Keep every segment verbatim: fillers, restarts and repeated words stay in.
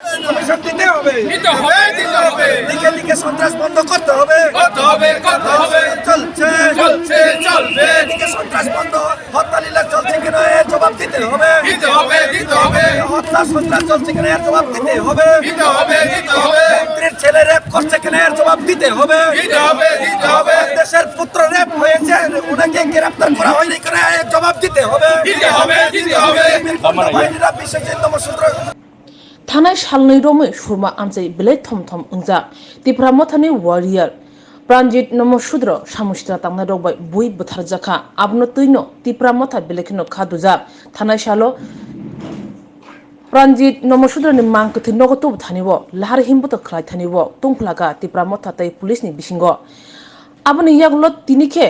কমিশন দিতে হবে। দিতে হবে, দিতে হবে। দিকে দিকে সন্ত্রাস বন্ধ করতে হবে। করতে হবে, করতে হবে। চলছে, চলছে, চলবে। দিকে সন্ত্রাস বন্ধ, হত্যা লীলা চলছে কিনা এর জবাব দিতে হবে। দিতে হবে, দিতে হবে। হত্যা সন্ত্রাস চলছে কিনা এর জবাব দিতে হবে। দিতে হবে, দিতে হবে। মন্ত্রীর ছেলে রেপ করছে কিনা এর জবাব দিতে হবে। দিতে হবে, দিতে হবে। দেশের পুত্র রেপ হয়েছে, ওনাকে গ্রেফতার করা হয়নি কিনা এর জবাব দিতে হবে। দিতে হবে, দিতে হবে। বাহিনীরা বিশ্বজিৎ নমঃশূদ্র Thanai salni romwi surma amchai belai thom thom wngjak. Tipra Mothani warrior Pranjit Nomo Sudro samung sitra tangnairok bai bui bwtharjakha. Abono twino Tipra Motha belai kheno kha dujak. Thanai salo Pranjit Nomo Sudroni mang kwthwi nogo tubu thani o lahar himbuto khlai thani o tungphlaka Tipra Motha tei police ni bisingo. Aboni yagulo tini khe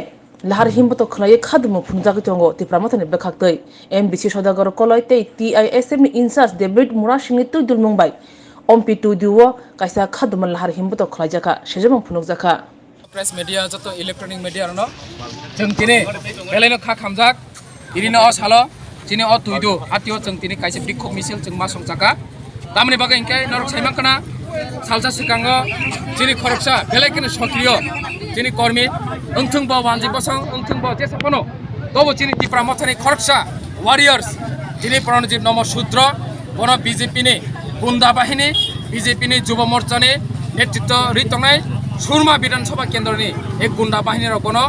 lahar himbuto khwlaiwi khadumung phunukjagwi tongo Tipra Mothani bwkhaktwi M D C Sodagar Koloi tei T I S F ni in-charge David Murasingni twidulmung bai Ompi Tuidu o kaisa khadumung lahar himbuto khwlaijakha, sejamung phunukjakha. Press media, joto electronic media rokno chwng tini belaino kha khamjak. Tini no o salo chini o Tuidu atio chwng tini kaisa bikhok misil chwng ma songchaka. Tamoni bagwi hinkhe norok saimankha na salsa swkango chini khoroksa belai kheno sokriyo chini kormi wngthung bo wanji bosong wngthung bo jesa phano tobo chini Tipra Mothani khoroksa warriors chini Pranajit Nomo Sudro bono B J P ni gunda bahini B J P ni Jubo Morcha ni netritwo rwi tongnai Surma Bidhan Sabha Kendro ni ei gunda bahini rok bono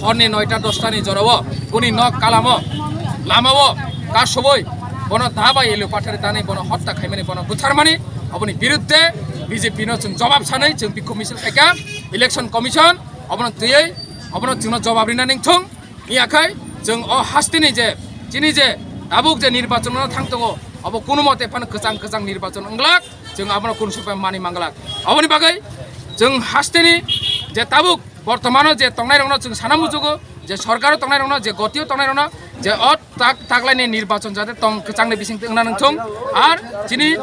horni noita dosta ni jora o boni nok kalamo lama o kasubui bono da bai elu pathari tanwi bono hotta khaimani bono butharmani aboni birudde B J P no chwng jobab sanwi chwng bikhuk misil khaikha election commission obono twiwi obono chwngno jobab rina ningthung. Iya khai chwng o hasteni je chini je tabuk je nirbachon no thang tongo obo kunu mote phano kwchang kwchang nirbachon wnglak. Chwng abono kunu sopai mani manglak. Aboni bagwi chwng hasteni je tabuk bortomano je tongnairokno chwng sana muchugo, je sorkaro tongnairokno, je gotio tongnairokno, je o tak taklaini nirbachon jate tong kwchangni bising wngna nangthung. Ar chini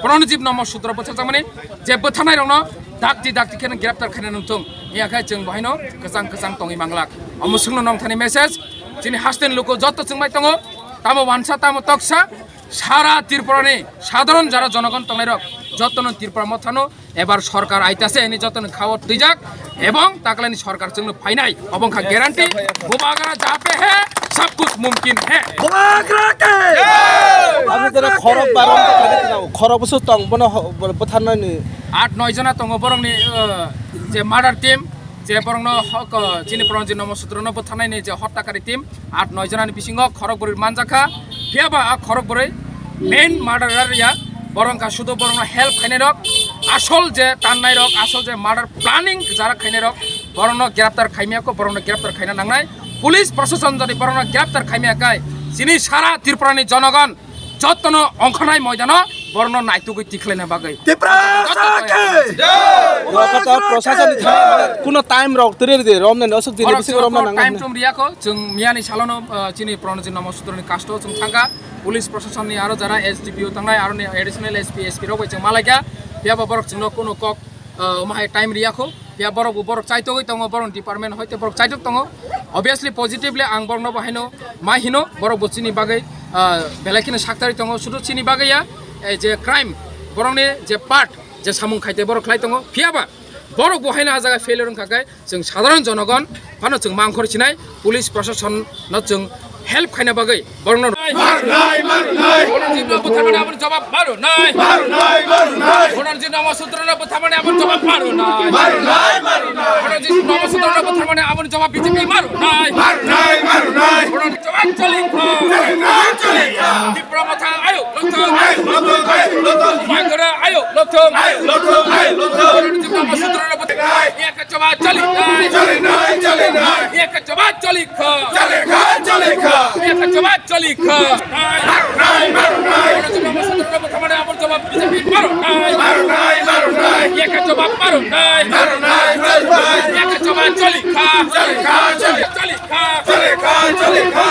Pranajit Nomo Sudro bwtharjakmani je bwtharnairokno dakti dakti kheno greptar khaina nangthung. Iya khe chwng bohaino kwchang kwchang tongwi manglak. Omo swngno nongthani message chini hasteni luku joto chwngbai tongo, tamo wansa tamo toksa. Sara Tripurani sadharon jara jonogon tongnairok jotono Tripura Mothano ebar sorkar aitase hini jotono khao twijak ebong taklani sorkar chwngno phainai obo wngkha guarantee. Bubagra jape he sab kuch mumkin he. Bubagra ke! Jai! Bubagra ke! Khorok baro khorok busu tong bono bwtharnani. At noi jona tongo borokni, uh, je murder team. Je borokno hok, uh, chini Pranajit Nomo Sudrono bwtharnaini je hottakari team, at noi jonani bisingo khorok bwrwi manjakha. Phiyaba a khorok bwrwi main murderer ya, borok wngkha sudo borokno help khainairok, asol je tannairok, asol je murder planning jara khainairok, borokno greptar khaimiyakho, borokno greptar khaina nangnai. Police proshashan jodi borokno greptar khaimiya khai, chini sara Tripurani jonogon jotono ongkhornai moidano borokno naitugwi tikhlaina bagwi. Tiprasa ke! Wakata proshashan ni thani kuno time rok tiri de romna ni osuk dini borok bisingo romna time nang tum riyakho, chwng miyani salono, uh, chini Pranajit Nomo Sudroni kasto chwng thangkha, police proshashan ni aro jara S D P O tangnai, aro ni additional S P, S P rok bai chwng malaikha, phiyaba borok chwngno kuno kok, uh, omo hai time riyakho. Ya borok bo borok chaitogwi tongo, borok department hoite borok chaitok tongo. Obviously positively ang borokno bo haino ma hino borok bo chini bagwi, ah, belai kheno saktari tongo, sudu chini bagwi ya, eh, je crime borokni je part je samung khaite borok khlai tongo. Phiyaba borok bo haino ah jaga failure wngkha khe chwng sadharon jonogon phano chwng mangkhor sinai police proshashan no chwng help khaina bagwi borokno. Marnai, marnai. Borokno jibno butharmani aboni jawab marnai. Marnai, marnai. Borokno jibno Nomo Sudrono butharmani aboni jawab marnai. Marnai, marnai. Borokno jibno Nomo Sudrono butharmani aboni jawab B J P marnai. Marnai, marnai. Borokno jawab choli kha. Choli kha, choli kha. Tipra Motha ayo, lothong. Ayo, lothong, ayo, lothong. Magra ayo, lothong. Ayo, lothong, ayo, lothong. Borokno jibno Nomo Sudrono butharmani. Jawab choli nai. Choli nai, choli nai. Yak jawab choli kha. Choli kha, choli kha. Yak jawab choli kha. Marnai, marnai. Borokno jibno Nomo Sudrono butharmani aboni jawab B J P marnai. Marnai, marnai. Yak jawab marnai. Marnai, marnai. Yak jawab choli kha. Choli kha, choli kha. Choli kha. Choli kha, choli kha.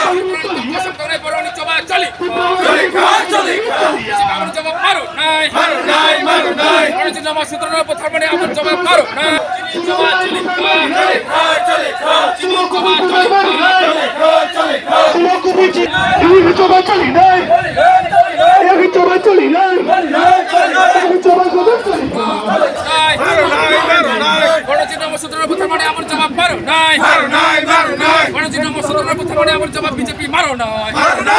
Kosong tongnai borokni jawab choli kha. Choli kha, choli kha. Aboni jawab marnai. Marnai, marnai. Borokno jibno Nomo Sudrono butharmani aboni jawab marnai. Chini jawab choli kha. Choli kha, choli kha. Chini jawab choli kha. Choli kha, choli kha. Chini jawab choli nai. Choli kha, choli kha. Mane amar jawab B J P maro na. Maro na.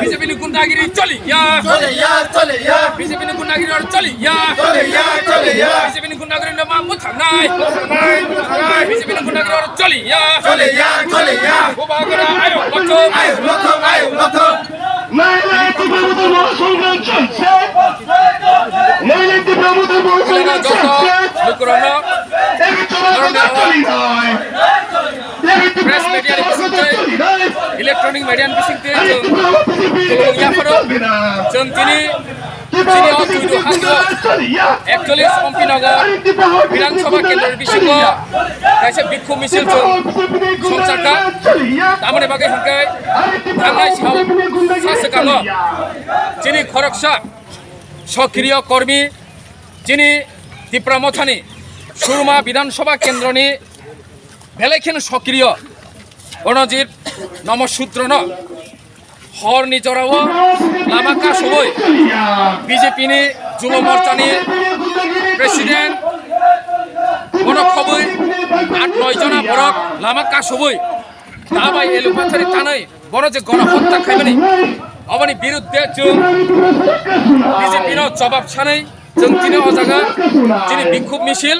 B J P ni gundagiri choli ya. Choli ya, choli ya. B J P ni gundagiri choli ya. Choli ya, choli ya. B J P ni gundagiri nama muthang nai. B J P ni gundagiri choli ya. Choli ya, choli ya. Bubagra ayo, lokthong. Ayo, lokthong, ayo, lokthong. Mailen Tipra Motha Mohasangal choli ya. Mailen Tipra Motha Mohasangal choli ya. Lukurano. Eri choli ya, choli ya. Press media ni bisingtwi, electronic media ni bisingtwi chwng tubung yapharo chwng tini chini o Tuidu Hasao ekchollis Ompi Nagar Bidhan Sabha Kendro ni bisingo kaisa bikhuk misil chwng songchakha. Tamoni bagwi hwnkhe thangnai sal sa swkango chini khoroksa sokriyo kormi chini Tipra Mothani Surma Bidhan Sabha Kendroni belai kheno sokriyo Pranojit Nomo Sudrono horni jorao lama kasubui B J P ni Jubo Morchani President bono khobui at noi jona borok lama kasubui tabai elu pathari tanai bono je gono hotya khaimani oboni birudde chwng B J P no jobab sanai chwng tini o jaga chini bikhuk misil,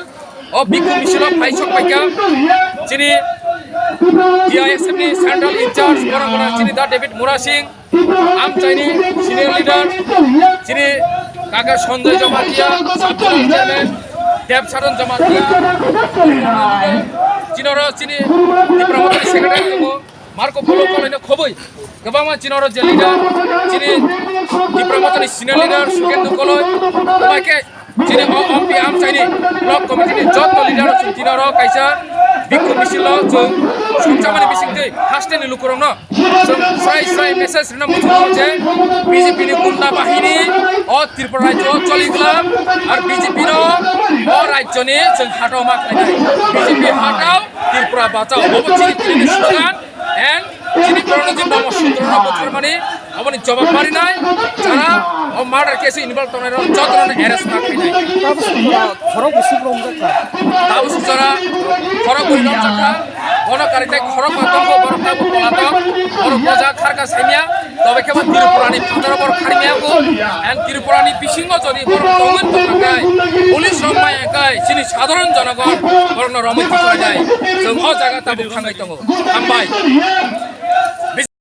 o bikhuk misil o phaisok paikha chini T I S F ni central in charge borok borok chini Da David Murasing, Amchaini senior leader chini kaka Sanjay Jamatia, sub zonal chairman Dev Saran Jamatia, chini oro chini Tipra Mothani secretary tongo. Marco Polo Koloi no khoboi kwbangma chini oro je leader chini Tipra Mothani senior leader Sukhendu Koloi, obai khe chini o Ompi Amchaini block committee ni joto leader rok chwng tini oro kaisa bikhuk misil o chwng songchamani bisingtwi haste ni lukurokno chwng srai srai message rwna muchungo je B J P ni gunda bahini o Tripura rajyo o choli glam ar B J P no o rajyo ni chwng hatao ma khlainai. B J P hatao, Tripura bachao, obo chini tini ni slogan. And chini Pranojit Nomo Sudrono butharmani, aboni jobab marinai, jara o murder case involve tongnai rok jotono arrest ma khainai. Tabuk sujora khorok bisi romjakha. Tabuk sujora khorok bisi romjakha. Bono karinai khorok ba tongkho borok tabuk polatok. Borok boja kharka saimya. Tobe khe bo Tripura ni phataro borok kharmya ko. And Tripura ni bisingo jodi borok tongwi tongkha kai. Police rok maya kai. Chini sadharon jonogon borokno romwi tikhlainai. Chwng o jaga tabuk thangwi tongo. Hambai.